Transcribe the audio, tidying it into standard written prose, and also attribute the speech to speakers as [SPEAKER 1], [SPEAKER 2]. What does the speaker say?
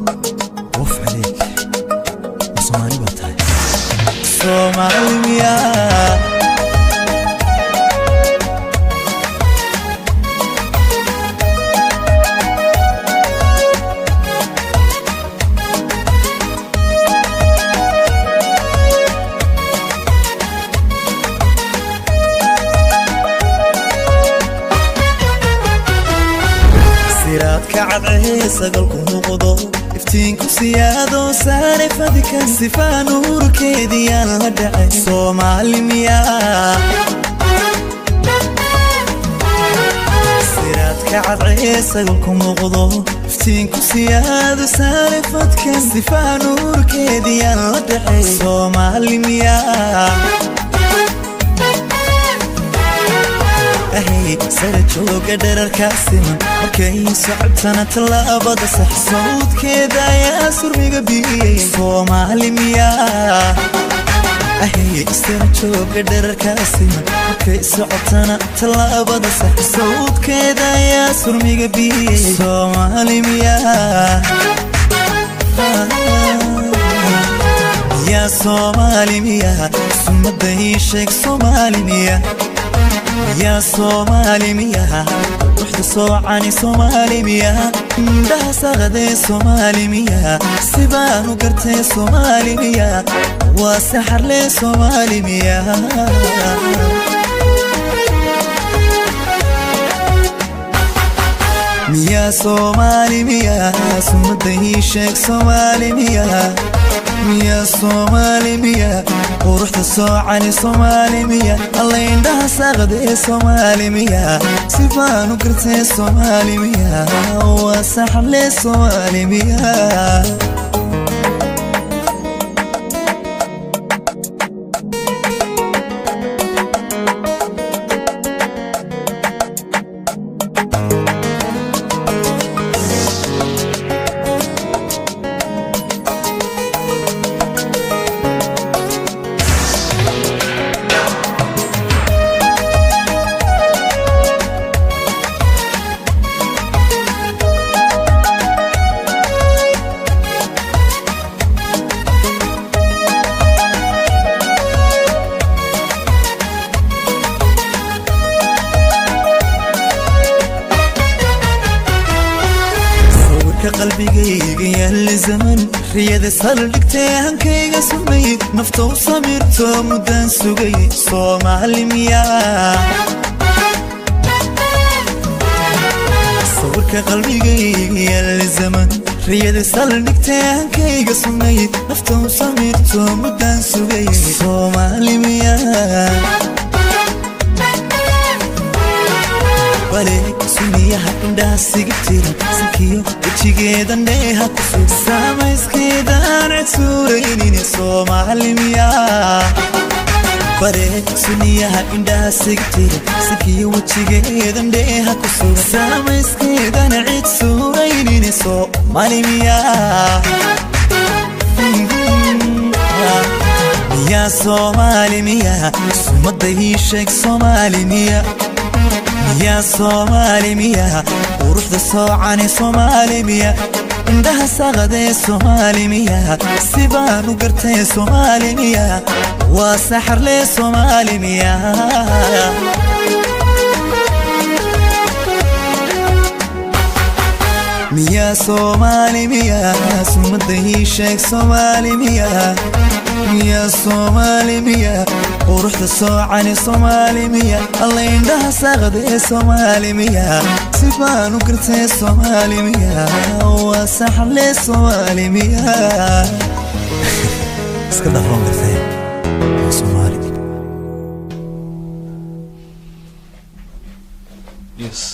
[SPEAKER 1] Waf عليك, Soomaali baa tahay. Soomaali miyaa? Siraadka cadcee sagalku muuqdo, iftiinku siyaado saare fadka, sifaa nuurkeediyaan la dhacay. Soomaali miyaa? Siraadka cadcee sagalku muuqdo, iftiinku siyaado saare fadka, sifaa nuurkeediyaan la dhacay. Soomaali miyaa? Ahay, sara jooga dherarkaa siman, markay socotana tallaabada sax, sawdkeeda ayaa surmiga biyey. Soomaali miyaa? Ahay, sara jooga dherarkaa siman, markay socotana tallaabada sax, sawdkeeda ayaa surmiga biyey. Soomaali miyaa? Yaa Soomaali miyaa? Sumada ii sheeg, Soomaali miyaa? Yaa Soomaali miyaa? Ruuxda soocani Soomaali miyaa? Indhaha saqadee Soomaali miyaa? Sibaan u gartee Soomaali miyaa? Waa saxarlee Soomaali miyaa? Miyaa Soomaali miyaa? Sumada ii sheeg, Soomaali miyaa? Miyaa Soomaali miyaa? Quruxda soocani Soomaali miya? Alla, indhaha saaqadee Soomaali miyaa? Sifaan u gartee Soomaali miyaa? Waa saxle Soomaali miyaa? Sawirka qalbigayga yaalla zaman, riyada saldhigtay, hankayga sumay, nafta u samirto muddaan sugay. Soomaali miyaa? Sawirka qalbigayga yaalla zaman, riyada saldhigtay, hankayga sumay, nafta u samirto muddaan sugay. Soomaali miyaa? Bale suniyaha indhaha sigibtira, sankiyo wejigeeda dheeha ku sug, saamayskeedaan cid suuraynin. Soomaali miyaa? Bare suniyaha indhaha sigibtira, sankiyo wejigeedan dheeha ku sug, saamayskeedaan cid suuraynin. Soomaali miyaa? Miyaa Soomaali miyaa? Sumada ii sheeg, Soomaali miya? Miyaa Soomaali miyaa? Quruxda soocani Soomaali miya? Indhaha saqadee Soomaali miyaa? Sibaan u gartee Soomaali miya? Waa saxarlee Soomaali miya? Miyaa Soomaali miyaa? Sumada ii sheeg, Soomaali miyaa? Miyaa Soomaali miyaa? Quruxda soocani Soomaali miya? Alla, indhaha saqadee Soomaali miya? Sibaan u gartee Soomaali miya? Waa saxle Soomaali miya? Iska dhaaf, waan gartee, waa Soomaali.
[SPEAKER 2] Yes.